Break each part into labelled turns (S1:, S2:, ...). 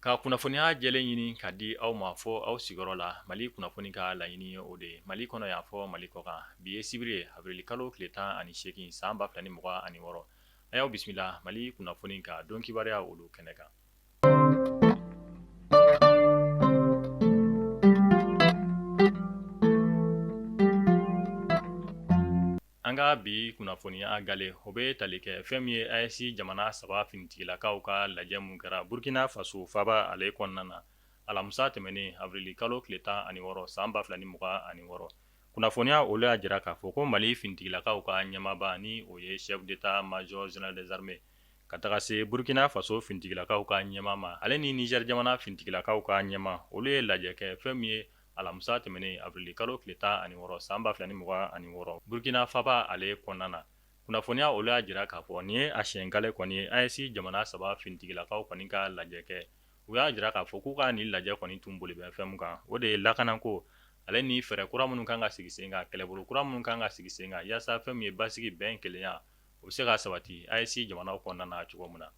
S1: Ka kunnafoniya jɛlen ɲini ka di aw ma fɔ aw sigiyɔrɔ la, Mali kunnafoni ka laɲini ye o de ye. Mali kɔnɔ yan fɔ Mali kɔ kan. Bi ye sibiri ye, avril kalo tile 18 san 2026. A y'aw bisimila Mali kunnafoni ka don kibaruya olu kɛnɛ kan. An ka bi kunnafoniya gale o bɛ tali kɛ fɛn min ye AES jamana saba finitigilakaw ka lajɛ mun kɛra Burkina Faso faaba ale kɔnɔna na alamisa tɛmɛnen avril kalo tile 16 san 2026. Kunnafoniya olu y'a jira k'a fɔ ko Mali finitigilakaw ka ɲɛmaaba ni o ye chef d'état major général des armées ka taga se Burkina Faso finitigilakaw ka ɲɛmaa ma ale ni Niger jamana finitigilakaw ka ɲɛmaa olu ye lajɛ kɛ fɛn min ye alamisa tɛmɛnen avril kalo tile 16 san 2026 Burkina faaba ale kɔnɔna na. Kunnafoniya olu y'a jira k'a fɔ nin ye a siɲɛ kelen kɔni ye AES jamana saba finitigilakaw kɔni ka lajɛ kɛ. U y'a jira k'a fɔ k'u ka nin lajɛ kɔni tun boli bɛ fɛn min kan, o de ye lakanako ale ni fɛɛrɛ kura minnu kan ka sigi sen kan, kɛlɛbolo kura minnu kan ka sigi sen kan yaasa fɛn min ye basigi, bɛn, kelenya o bɛ se ka sabati AES jamanaw kɔnɔna na cogo min na.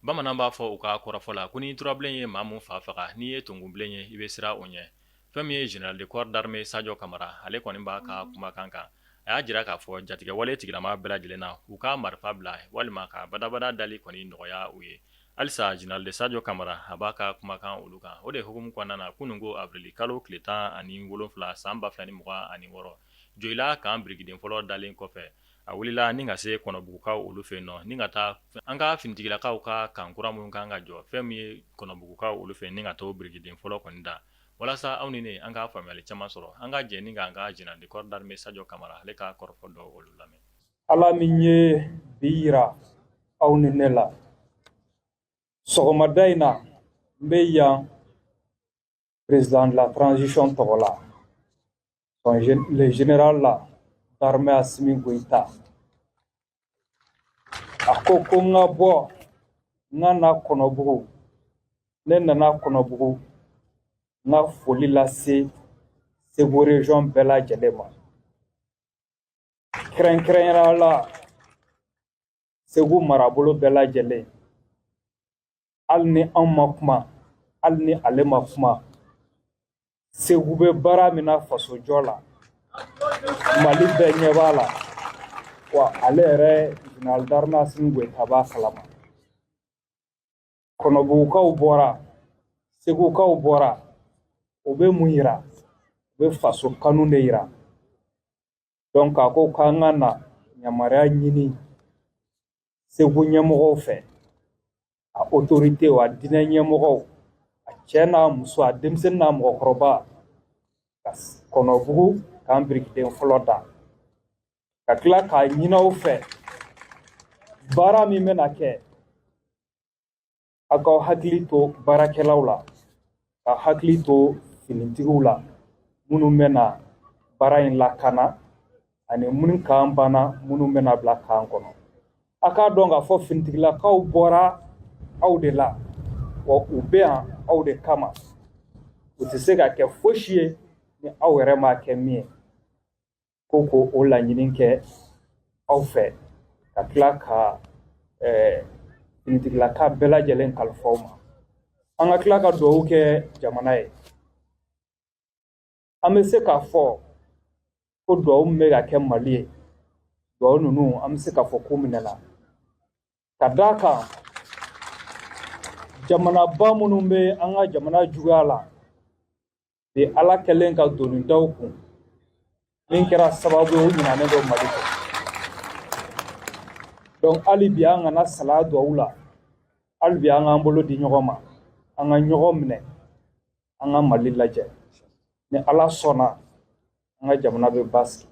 S1: Bamanan b'a fɔ u ka kɔrɔfɔ la ko ni turabilen ye maa min fa faga, n'i ye tonkun-bilen ye i bɛ siran o ɲɛ. Fɛn min ye général de corps d'armée Sadio Kamara ale kɔni b'a ka kumakan kan. A y'a jira k'a fɔ jatigɛwale tigilama bɛɛ lajɛlen na u ka marifa bila walima ka badabada dali kɔni nɔgɔya u ye. Halisa général de Sadio Kamara a b'a ka kumakan olu kan. O de hukumu kɔnɔna na kunun ko avril kalo tile 17 san 2026 Joyila camp birikiden fɔlɔ dalen kɔfɛ, a wulila ni ka se Kɔnɔbugukaw olu fɛ yen nɔ ni ka taa an ka finitigilakaw ka camp kura minnu kan ka jɔ fɛn min ye Kɔnɔbugukaw olu fɛ ni ka t'o birikiden fɔlɔ kɔni da. Walasa aw ni ne an ka faamuyali caman sɔrɔ, an ka jɛ ni k'an ka général de corps d'armée Sadio Kamara ale ka kɔrɔfɔ dɔw olu lamɛn.
S2: Ala min ye bi yira aw ni ne la, sɔgɔmada in na n bɛ yan président de la transition tɔgɔ la, le général d'armée Assimi Goïta. A ko ko n ka bɔ n ka na Kɔnɔbugu. Ne nana Kɔnɔbugu n ka foli lase Segu région bɛɛ lajɛlen ma, kɛrɛnkɛrɛnnenya la Segu marabolo bɛɛ lajɛlen. Hali ni anw ma kuma, hali ni ale ma kuma, Segu bɛ baara min na fasojɔ la, Mali bɛɛ ɲɛ b'a la, wa ale yɛrɛ général d'armée Assimi Goïta b'a kalama. Kɔnɔbugukaw bɔra, Segukaw bɔra, o bɛ mun yira? O bɛ faso kanu de yira. Donc a ko k'an ka na yamaruya ɲini Segu ɲɛmɔgɔw fɛ, a autorité, a diinɛ ɲɛmɔgɔw, a cɛ n'a muso, a denmisɛnnin n'a mɔgɔkɔrɔba, ka Kɔnɔbugu camp birikiden fɔlɔ da, ka tila k'a ɲini aw fɛ baara min bɛna kɛ, aw k'aw hakili to baarakɛlaw la, ka hakili to finitigiw la minnu bɛna baara in lakana, ani minnu camp banna, minnu bɛna bila camp kɔnɔ. A k'a dɔn k'a fɔ finitigilakaw bɔra aw de la, wa u bɛ yan aw de kama. U tɛ se ka kɛ fosi ye ni aw yɛrɛ m'a kɛ min ye. Ko ko o laɲini kɛ aw fɛ, ka tila ka finitigilaka bɛɛ lajɛlen kalifa aw ma. An ka tila ka dugawu kɛ jamana ye. An bɛ se k'a fɔ ko dugawu min bɛ ka kɛ Mali ye, dugawu ninnu, an bɛ se k'a fɔ k'u minɛna, ka d'a kan jamanaba minnu bɛ an ka jamana juguya la bi, Ala kɛlen ka doni da u kun min kɛra sababu ye u ɲinanen don Mali kɔ. Donc hali bi an kana salaya dugawu la, hali bi an k'an bolo di ɲɔgɔn ma, an ka ɲɔgɔn minɛ, an ka Mali lajɛ. Ni Ala sɔnna, an ka jamana bɛ basigi.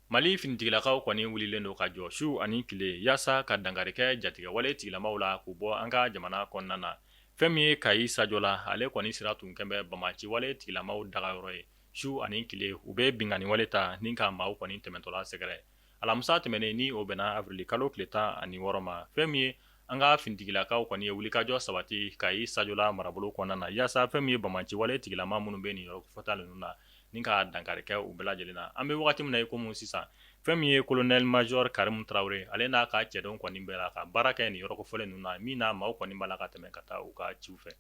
S1: Mali finitigilakaw kɔni wulilen don ka jɔ su ani tile yaasa ka dankari kɛ jatigɛwale tigilamaw la k'u bɔ an ka jamana kɔnɔna na. Fɛn min ye Kayi Sajɔla, ale kɔni sira tun kɛn bɛ banbaanciwale tigilamaw dagayɔrɔ ye. Su ani tile u bɛ binkanniwale ta ni ka maaw kɔni tɛmɛtɔla sɛgɛrɛ. Alamisa tɛmɛnen ni o bɛnna avril kalo tile 16 ma, fɛn min ye an ka finitigilakaw kɔni ye wulikajɔ sabati Kayi Sajɔla marabolo kɔnɔna na yaasa fɛn min ye banbaanciwale tigilama minnu bɛ nin yɔrɔ kofɔta ninnu na. ni ka dankari kɛ u bɛɛ lajɛlen na. An bɛ wagati min na i komi sisan, fɛn min ye colonel major Karimu Tarawele, ale n'a ka cɛdenw kɔni bɛ la ka baara kɛ nin yɔrɔ kofɔlen ninnu na, min na maaw kɔni b'a la ka tɛmɛ ka taa u ka ciw fɛ.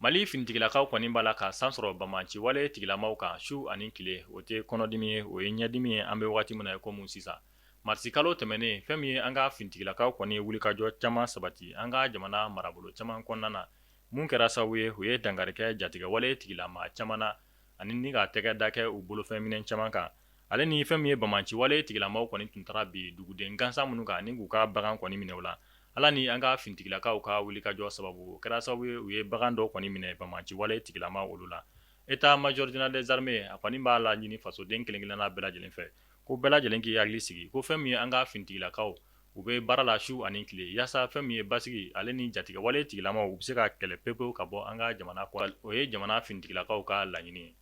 S1: Mali finitigilakaw kɔni b'a la ka san sɔrɔ banbaanci wale tigilamaw kan su ani tile. O tɛ kɔnɔdimi ye, o ye ɲɛdimi ye. An bɛ wagati min na i komi sisan, marisikalo tɛmɛnen, fɛn min ye an ka finitigilakaw kɔni ye wulikajɔ caman sabati an ka jamana marabolo caman kɔnɔna na, mun kɛra sababu ye u ye dankari kɛ jatigɛwale tigilama caman na ani ni ka tɛgɛ da kɛ u bolofɛn minɛn caman kan. Ale ni fɛn min ye banbaanci wale tigilamaw kɔni tun taara bin duguden gansan minnu kan ni k'u ka bagan kɔni minɛ u la, Ala ni an ka finitigilakaw ka wulikajɔ sababu, o kɛra sababu ye u ye bagan dɔw kɔni minɛ banbaanci wale tigilama olu la. État major général des armées, a kɔni b'a laɲini fasoden kelen-kelenna bɛɛ lajɛlen fɛ, ko bɛɛ lajɛlen k'i hakili sigi, ko fɛn min ye an ka finitigilakaw, u bɛ baara la su ani tile yaasa fɛn min ye basigi ale ni jatigɛwale tigilamaw, u bɛ se ka kɛlɛ pewu ka bɔ an ka jamana kɔnɔ. O ye jamana finitigilakaw ka laɲini ye.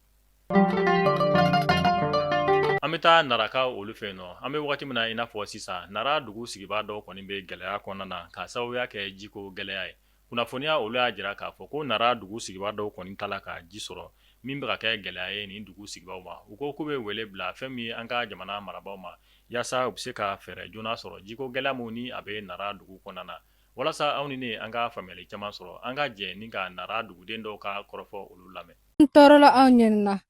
S1: An bɛ taa Narakaw olu fɛ yen nɔ. An bɛ wagati min na i n'a fɔ sisan, Nara dugu sigibaa dɔw kɔni bɛ gɛlɛya kɔnɔna na k'a sababuya kɛ jiko gɛlɛya ye. Kunnafoniya olu y'a jira k'a fɔ ko Nara dugu sigibaa dɔw kɔni t'a la ka ji sɔrɔ, min bɛ ka kɛ gɛlɛya ye nin dugu sigibaaw ma. U ko k'u bɛ wele bila fɛn min ye an ka jamana marabaaw ma, yaasa u bɛ se ka fɛɛrɛ joona sɔrɔ jiko gɛlɛya min ni a bɛ Nara dugu kɔnɔna na. Walasa aw ni ne an ka faamuyali caman sɔrɔ, an ka jɛ ni ka Nara duguden dɔw ka kɔrɔfɔ olu lamɛn.
S3: N tɔɔrɔla, anw ɲɛnina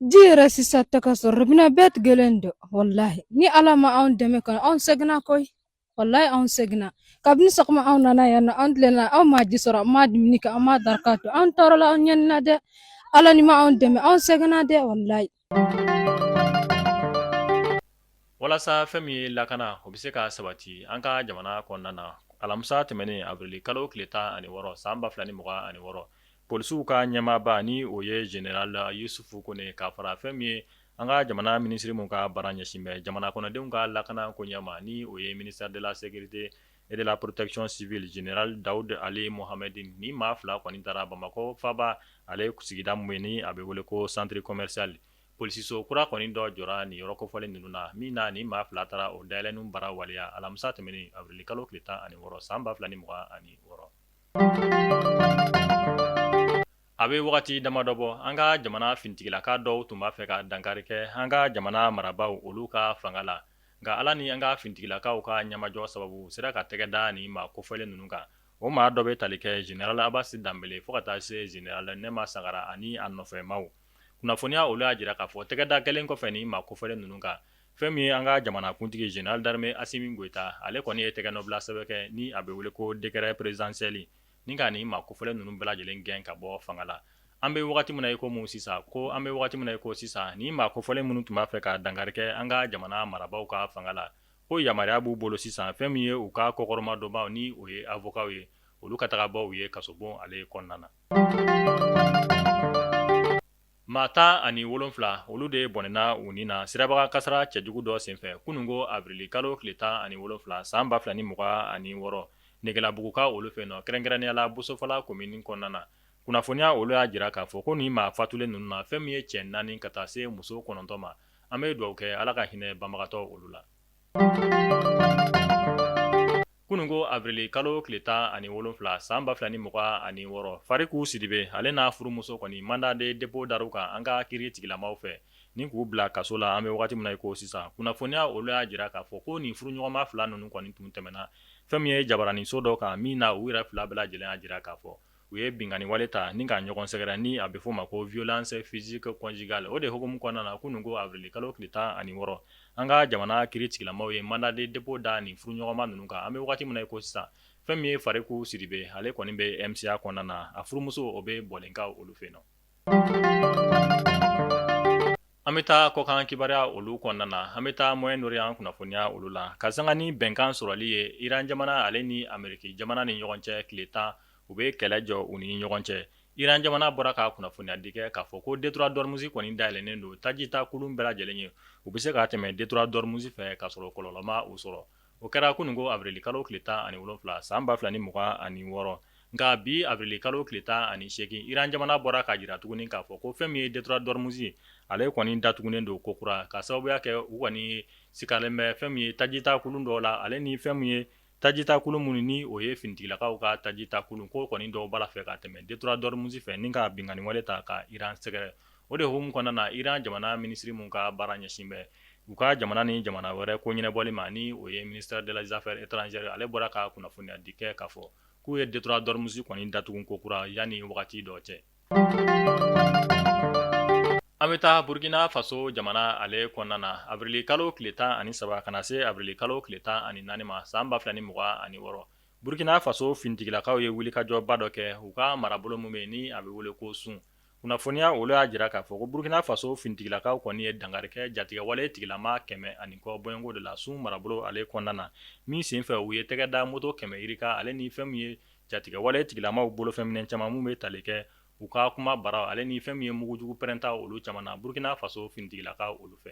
S3: ji yɛrɛ sisan tɛ ka sɔrɔ, robinet bɛɛ tigɛlen don. Walahi, ni Ala ma anw dɛmɛ kɔni, anw sɛgɛnna koyi. Walahi, anw sɛgɛnna. Kabini sɔgɔma anw nana yan nɔ, anw tilenna, anw ma ji sɔrɔ, an ma dumuni kɛ, an ma daraka dun. Anw tɔɔrɔla, anw ɲɛnina dɛ. Ala ni ma anw dɛmɛ, anw sɛgɛnna dɛ, walahi.
S1: Walasa fɛn min ye lakana, o bɛ se ka sabati an ka jamana kɔnɔna na, alamisa tɛmɛnen avril kalo tile 16 san 2026, polisiw ka ɲɛmaaba ni o ye général Yusufu Kone, ka fara fɛn min ye an ka jamana minisiri min ka baara ɲɛsin bɛ jamana kɔnɔdenw ka lakana koɲɛ ma, ni o ye ministère de la sécurité et de la protection civile, général Daoud Ali Mohamed, ni maa fila kɔni taara Bamakɔ faaba ale sigida min ni a bɛ wele ko centre commercial. Polisiso kura kɔni dɔ jɔra nin yɔrɔ kofɔlen ninnu na, min na ni maa fila taara o dayɛlɛnni baara waleya alamisa tɛmɛnen avril kalo tile 16 san 2026. A bɛ wagati damadɔ bɔ, an ka jamana finitigilaka dɔw tun b'a fɛ ka dankari kɛ an ka jamana marabaaw olu ka fanga la, nka Ala ni an ka finitigilakaw ka ɲɛmajɔ sababu, u sera ka tɛgɛ da nin maa kofɔlen ninnu kan. O maa dɔ bɛ tali kɛ général Abasi Danbele fo ka taa se général Nɛma Sangara ani a nɔfɛmaw. Kunnafoniya olu y'a jira k'a fɔ tɛgɛda kɛlen kɔfɛ nin maa kofɔlen ninnu kan, fɛn min ye an ka jamanakuntigi général d'armée Asimi Goyita, ale kɔni ye tɛgɛnɔbila sɛbɛn kɛ ni a bɛ wele ko décret présidentiel, ni ka nin maa kofɔlen ninnu bɛɛ lajɛlen gɛn ka bɔ fanga la. An bɛ wagati min na i komi sisan ko an bɛ wagati min na i ko sisan, nin maa kofɔlen minnu tun b'a fɛ ka dankari kɛ an ka jamana marabaaw ka fanga la, ko yamaruya b'u bolo sisan, fɛn min ye u ka kɔkɔrɔmadonbaaw ni o ye avocats ye, olu ka taga bɔ u ye kasobon ale kɔnɔna na. Maa 17, olu de bɔnɛna u ni na sirabaga kasara cɛjugu dɔ senfɛ kununko avril kalo tile 17 san 2026, Negelabugukaw olu fɛ nɔ, kɛrɛnkɛrɛnnenya la Bosofala komini kɔnɔna na. Kunnafoniya olu y'a jira k'a fɔ ko nin maa fatulen ninnu na, fɛn min ye cɛ 4 ka taa se muso 9 ma. An bɛ dugawu kɛ Ala ka hinɛ banbagatɔ olu la. Kununko avril kalo tile 17 san 2026, Fariku Sidibe, ale n'a furumuso kɔni mandat de dépôt dar'u kan an ka kiiri tigilamaw fɛ ni k'u bila kaso la. An bɛ wagati min na i ko sisan, kunnafoniya olu y'a jira k'a fɔ ko nin furuɲɔgɔnma fila ninnu kɔni tun tɛmɛna fɛn min ye jabaraninso dɔ kan, min na u yɛrɛ fila bɛɛ lajɛlen y'a jira k'a fɔ u ye binkanni wale ta ni ka ɲɔgɔn sɛgɛrɛ, ni a bɛ f'o ma ko violence physique conjugale. O de hukumu kɔnɔna na, kununko avril kalo tile 16, an ka jamana kiiri tigilamaw ye mandat de dépôt da nin furuɲɔgɔnma ninnu kan. An bɛ wagati min na i ko sisan, fɛn min ye Fariku Sidibe, ale kɔni bɛ MCA kɔnɔna na, a furumuso o bɛ Bɔlenkaw olu fɛ yen nɔ. An bɛ taa kɔkan kibaruya olu kɔnɔna na. An bɛ taa Moyen-Orient kunnafoniya olu la, ka sanga ni bɛnkan sɔrɔli ye Iran jamana ale ni Ameriki jamana ni ɲɔgɔn cɛ tile 10, u bɛ kɛlɛ jɔ u ni ɲɔgɔn cɛ. Iran jamana bɔra ka kunnafoniyadi kɛ k'a fɔ ko détroit d'Ormuz kɔni dayɛlɛnnen don taji ta kulun bɛɛ lajɛlen ye, u bɛ se ka tɛmɛ détroit d'Ormuz fɛ k'a sɔrɔ kɔlɔlɔ ma u sɔrɔ. O kɛra kununko avril kalo tile 17 san 2026. Nka bi avril kalo tile 18, Iran jamana bɔra k'a jira tuguni k'a fɔ ko fɛn min ye détroit d'Ormuz ye, ale kɔni datugunen don kokura, ka sababuya kɛ u kɔni sikalen bɛ fɛn min ye taji ta kulun dɔw la, ale ni fɛn min ye Tajitakulu minnu ni o ye finitigilakaw ka tajitakulu ko kɔni dɔw b'a la fɛ ka tɛmɛ détroit d'Ormuz fɛ ni ka binkanni wale ta ka Iran sɛgɛrɛ. O de hukumu kɔnɔna na, Iran jamana minisiri min ka baara ɲɛsin bɛ u ka jamana ni jamana wɛrɛ ko ɲɛnabɔli ma, ni o ye ministère de las affaires étrangères, ale bɔra ka kunnafoniya di kɛ k'a fɔ k'u ye détroit d'Ormuz kɔni datugu kokura yanni wagati dɔ cɛ. An bɛ taa Burkina Faso jamana ale kɔnɔna na. Avril kalo tile 13 ka na se avril kalo tile 14 ma san 2026, Burkina Faso finitigilakaw ye wulikajɔba dɔ kɛ u ka marabolo min bɛ yen ni a bɛ wele ko Sun. Kunnafoniya olu y'a jira k'a fɔ ko Burkina Faso finitigilakaw kɔni ye dankari kɛ jatigɛwale tigilama 100 ani kɔ bɔɲɔgɔnko de la Sun marabolo ale kɔnɔna na, min senfɛ u ye tɛgɛ da moto 100 yirika ale ni fɛn min ye jatigɛwale tigilamaw bolofɛnminɛ caman min bɛ tali kɛ u ka kuma bara ale ni fɛn min ye mugujugu pɛrɛnta olu caman na Burkina Faso finitigilakaw olu fɛ.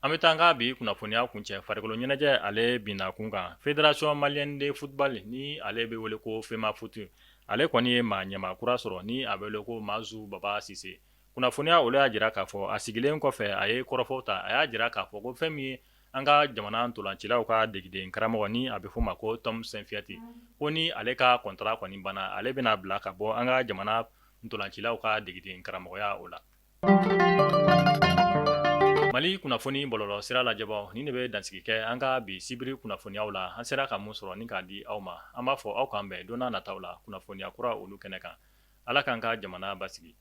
S1: An bɛ taa an ka bi kunnafoniya kuncɛ farikolo ɲɛnajɛ ale binna kun kan. Fédération malienne de football ni ale bɛ wele ko FEMAFOOT, ale kɔni ye maa ɲɛmaa kura sɔrɔ ni a bɛ wele ko Mazu Baba Sise. Kunnafoniya olu y'a jira k'a fɔ a sigilen kɔfɛ a ye kɔrɔfɔw ta, a y'a jira k'a fɔ ko fɛn min ye an ka jamana ntolancilaw ka degeden karamɔgɔ ni a bɛ f'o ma ko Tom Saintfiet, ko ni ale ka contrat kɔni banna, ale bɛna bila ka bɔ an ka jamana ntolancilaw ka degeden karamɔgɔya o la. Mali kunnafoni bɔlɔlɔ sira lajɛbaw, nin de bɛ dansigi kɛ an ka bi sibiri kunnafoniyaw la. An sera ka mun sɔrɔ ni k'a di aw ma, an b'a fɔ aw k'an bɛn don nataw la kunnafoniya kura olu kɛnɛ kan. Ala k'an ka jamana basigi.